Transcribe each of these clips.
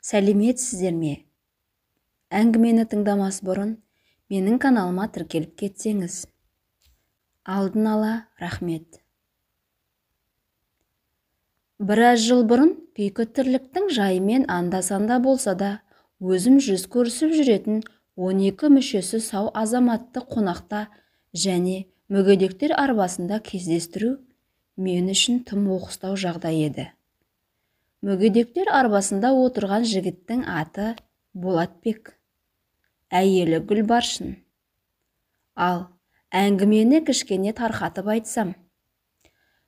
Сәлеметсіздер ме? Әңгімені тыңдамас бұрын менің каналыма тіркеліп кетсеңіз. Алдын ала рахмет. Біраз жыл бұрын күйкі тірліктің жайымен анда-санда болса да өзім жүз көрісіп жүретін 12 мүшесі сау азаматты қонақта және мүгедектер арбасында кездестіру мен үшін тым оқыстау жағдай еді. Мүгедектер арбасында отырған жігіттің аты Болатбек, әйелі Гүлбаршын. Ал әңгімені кішкене тарқатып айтсам,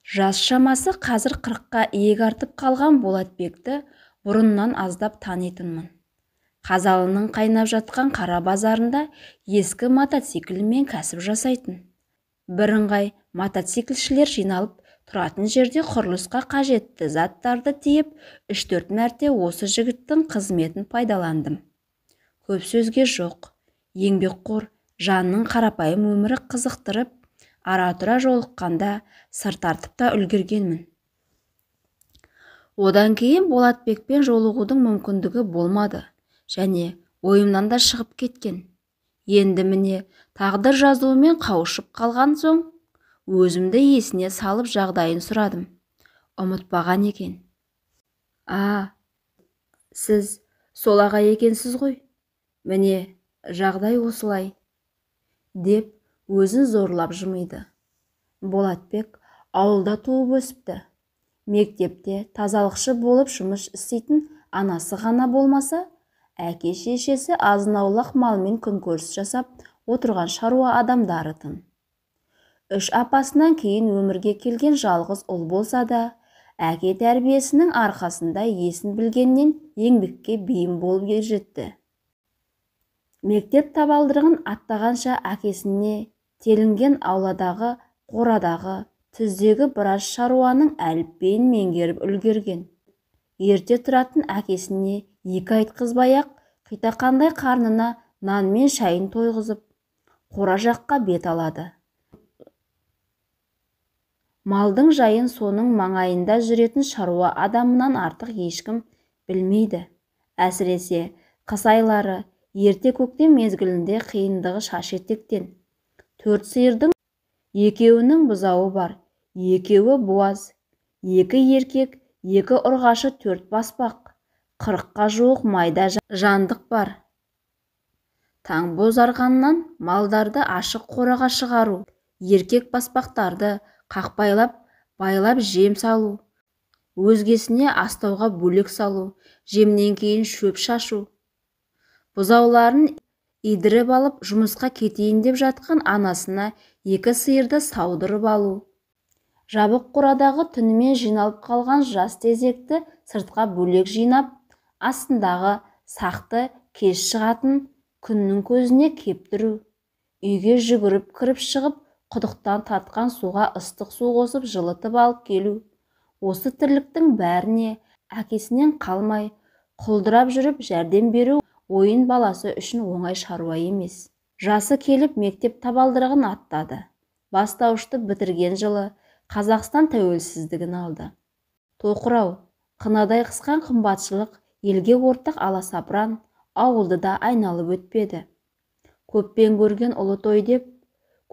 жас шамасы қазір 40-қа иек артып қалған Болатбекті бұрыннан аздап танитынмын. Қазалының қайнап жатқан қара базарында ескі мотоциклімен кәсіп жасайтын. Бірыңғай мотоциклшілер жиналып тұратын жерде құрылысқа қажетті заттарды тиеп, 3-4 мәрте осы жігіттің қызметін пайдаландым. Көп сөзге жоқ, еңбекқор жанның қарапайым өмірі қызықтырып, ара-тұра жолыққанда сыр тартып та үлгергенмін. Одан кейін Болатбекпен жолығудың мүмкіндігі болмады және ойымнан да шығып кеткен. Енді міне тағдыр жазуымен қауышып қалған соң өзімді есіне салып жағдайын сұрадым. Ұмытпаған екен. А, сіз сол аға екенсіз ғой. Міне, жағдай осылай, деп өзін зорлап жымиды. Болатбек ауылда туып өсіпті. Мектепте тазалықшы болып жұмыс істейтін анасы ғана болмаса, әке шешесі азын-аулақ малмен күнкөріс жасап отырған шаруа адамдарытын. Үш апасынан кейін өмірге келген жалғыз ұл болса да, әке тәрбиесінің арқасында есін білгеннен еңбекке бейім болып ержетті. Мектеп табалдырығын аттағанша әкесіне телінген ауладағы, қорадағы, түздегі біраз шаруаның әліпбиін меңгеріп үлгерген. Ерте тұратын әкесіне екі айтқызбай-ақ қитақандай қарнына нан мен шайын тойғызып, қора жаққа бет алады. Малдың жайын соның маңайында жүретін шаруа адамынан артық ешкім білмейді. Әсіресе қыс айлары ерте көктем мезгілінде қиындығы шаш етектен. 4 сиырдың екеуінің бұзауы бар, екеуі буаз, 2 еркек, 2 ұрғашы, 4 баспақ, 40-қа жуық майда жандық бар. Таң бозарғаннан малдарды ашық қораға шығару, еркек баспақтарды қақпайлап, байлап жем салу, өзгесіне астауға бөлек салу, жемнен кейін шөп шашу. Бұзауларын идіріп алып жұмысқа кетейін деп жатқан анасына 2 сиырды саудырып алу. Жабық қорадағы түнімен жиналып қалған жас тезекті сыртқа бөлек жинап, астындағы сақты кеш шығатын күннің көзіне кептіру, үйге жүгіріп кіріп шығып, құдықтан тартқан суға ыстық су қосып жылытып алып келу. Осы тірліктің бәріне әкесінен қалмай, құлдырап жүріп жәрдем беру ойын баласы үшін оңай шаруа емес. Жасы келіп мектеп табалдырығын аттады. Бастауышты бітірген жылы Қазақстан тәуелсіздігін алды. Тоқырау, қынадай қысқан қымбатшылық елге ортақ аласапыран ауылды да айналып өтпеді. Көппен көрген ұлы той деп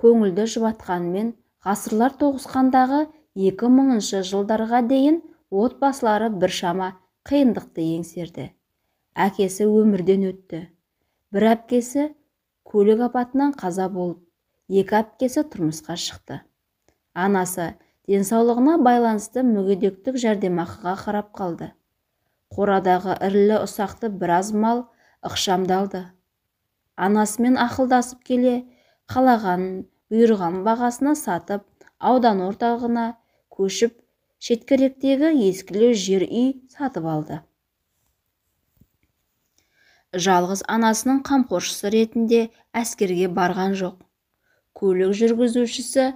көңілді жұбатқанмен ғасырлар тоғысқандағы 2000-шы жылдарға дейін отбасылары біршама қиындықты еңсерді. Әкесі өмірден өтті. Бір әпкесі көлік апатынан қаза болып, 2 әпкесі тұрмысқа шықты. Анасы денсаулығына байланысты мүгедектік жәрдемақыға қарап қалды. Қорадағы ірілі ұсақты біраз мал ықшамдалды. Анасымен ақылдасып келе, қалағанын бұйырған бағасына сатып, аудан орталығына көшіп, шеткеректегі ескілеу жер үй сатып алды. Жалғыз анасының қамқоршысы ретінде әскерге барған жоқ. Көлік жүргізушісі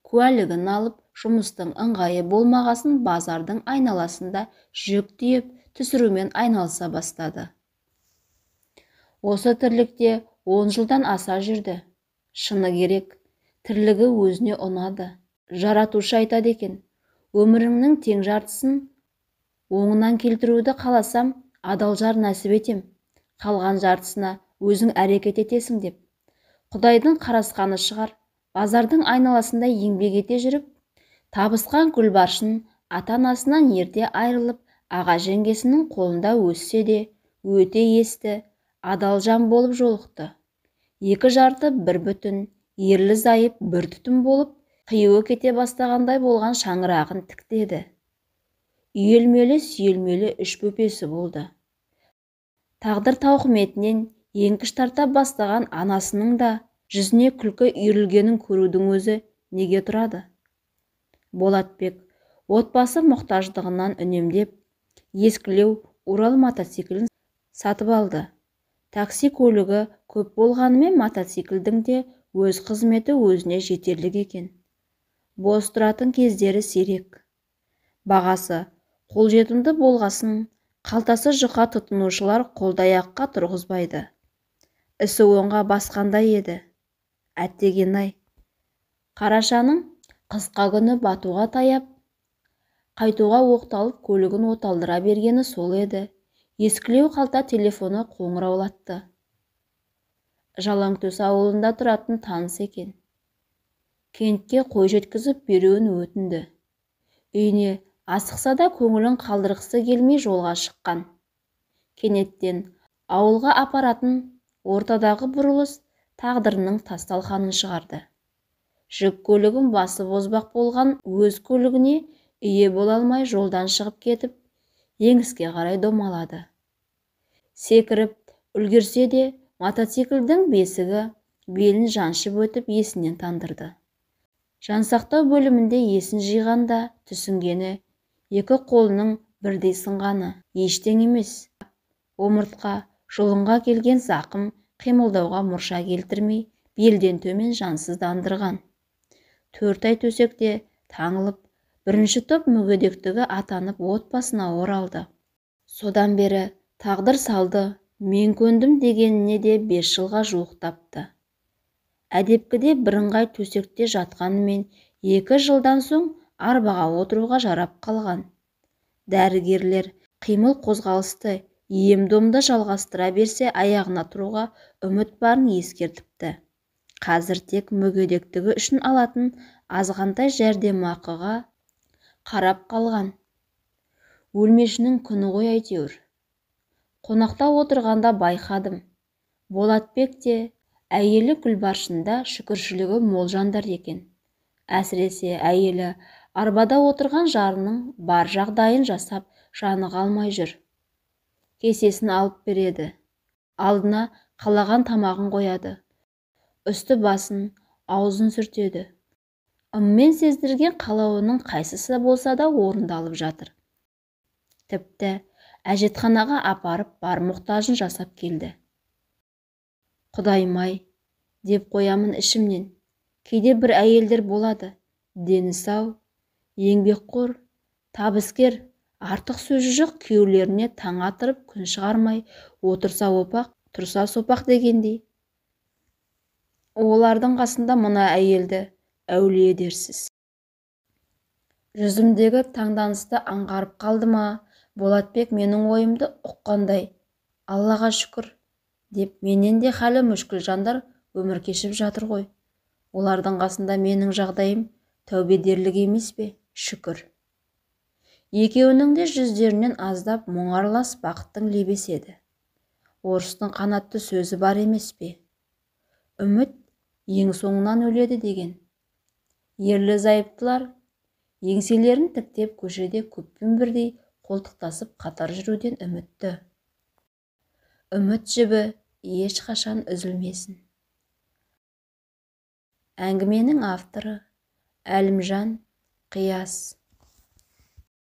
куәлігін алып, жұмыстың ыңғайы болмағасын базардың айналасында жүк тиеп, түсірумен айналыса бастады. Осы тірлікте 10 жылдан аса жүрді. Шыны керек, тірлігі өзіне ұнады. Жаратушы айтады екен, өміріңнің тең жартысын оңынан келтіруді қаласам, Адал жар нәсіп етем, қалған жартысына өзің әрекет етесің деп. Құдайдың қарасқаны шығар, базардың айналасында еңбек ете жүріп, табысқан Гүлбаршын ата-анасынан ерте айырылып, аға жеңгесінің қолында өссе де, өте есті, адал жан болып жолықты. Екі жарты бір бүтін, ерлі зайып бір түтін болып, қиюы кете бастағандай болған шаңырағын тіктеді. Үйелмелі сүйелмелі үш бөпесі болды. Тағдыр тауқыметінен еңкіш тарта бастаған анасының да жүзіне күлкі үйірілгенін көрудің өзі неге тұрады? Болатбек отбасы мұқтаждығынан үнемдеп, ескілеу Урал мотоциклін сатып алды. Такси көлігі көп болғанымен мотоциклдің де өз қызметі өзіне жетерлік екен. Бос тұратын кездері сирек. Бағасы қолжетімді болғасын, қалтасы жұқа тұтынушылар қолдаяққа тұрғызбайды. Ісі оңға басқандай еді. Әттеген-ай. Қарашаның қысқа күні батуға таяп, қайтуға оқталып көлігін оталдыра бергені сол еді. Ескілеу қалта телефоны қоңыраулатты. Жалаңтөс ауылында тұратын таныс екен. Кентке қой жеткізіп беруін өтінді. Үйіне асықса да көңілін қалдырғысы келмей жолға шыққан. Кенеттен ауылға апаратын ортадағы бұрылыс тағдырының тас-талқанын шығарды. Жүк көлігін басып озбақ болған өз көлігіне ие бола алмай жолдан шығып кетіп, еңіске қарай домалады. Секіріп үлгерсе де мотоциклдің бесігі белін жаншып өтіп есінен тандырды. Жансақтау бөлімінде есін жиғанда түсінгені екі қолының бірдей сынғаны ештеңе емес. Омыртқа жұлынға келген зақым қимылдауға мұрша келтірмей белден төмен жансыздандырған. 4 ай төсекте таңылып, бірінші топ мүгедектігі атанып отбасына оралды. Содан бері тағдыр салды, мен көндім дегеніне де 5 жылға жуықтапты. Әдепкіде бірыңғай төсекте жатқанымен 2 жылдан соң арбаға отыруға жарап қалған. Дәрігерлер қимыл қозғалысты ем-домды жалғастыра берсе аяғына тұруға үміт барын ескертіпті. Қазір тек мүгедектігі үшін алатын азғантай жәрдемақыға қарап қалған. Өлмешінің күні ғой әйтеуір. Қонақта отырғанда байқадым. Болатбек те әйелі Гүлбаршында шүкіршілігі мол жандар екен. Әсіресе әйелі арбада отырған жарының бар жағдайын жасап жаны қалмай жүр. Кесесін алып береді. Алдына қалаған тамағын қояды. Үсті басын, аузын сүртеді. Ыммен сездірген қалауының қайсысы болса да орындалып жатыр. Тіпті әжетханаға апарып бар мұқтажын жасап келді. Құдайым-ай, деп қоямын ішімнен. Кейде бір әйелдер болады, дені сау, еңбекқор, табыскер, артық сөзі жоқ күйеулеріне таң атырып күн шығармай, отырса опақ, тұрса сопақ дегендей. Олардың қасында мына әйелді әулие дерсіз. Жүзімдегі таңданысты аңғарып қалды ма, Болатбек менің ойымды ұққандай, Аллаға шүкір, деп менен де халі мүшкіл жандар өмір кешіп жатыр ғой. Олардың қасында менің жағдайым тәубе дерлік емес пе, шүкір. Екеуінің де жүздерінен аздап мұң аралас бақыттың лебесі еді. Орыстың қанатты сөзі бар емес пе? Үміт ең соңынан өледі деген. Ерлі зайыптылар еңселерін тіктеп көшеде көппен бірдей қолтықтасып қатар жүруден үмітті. Үміт жібі ешқашан үзілмесін. Әңгіменің авторы Әлімжан Қияс.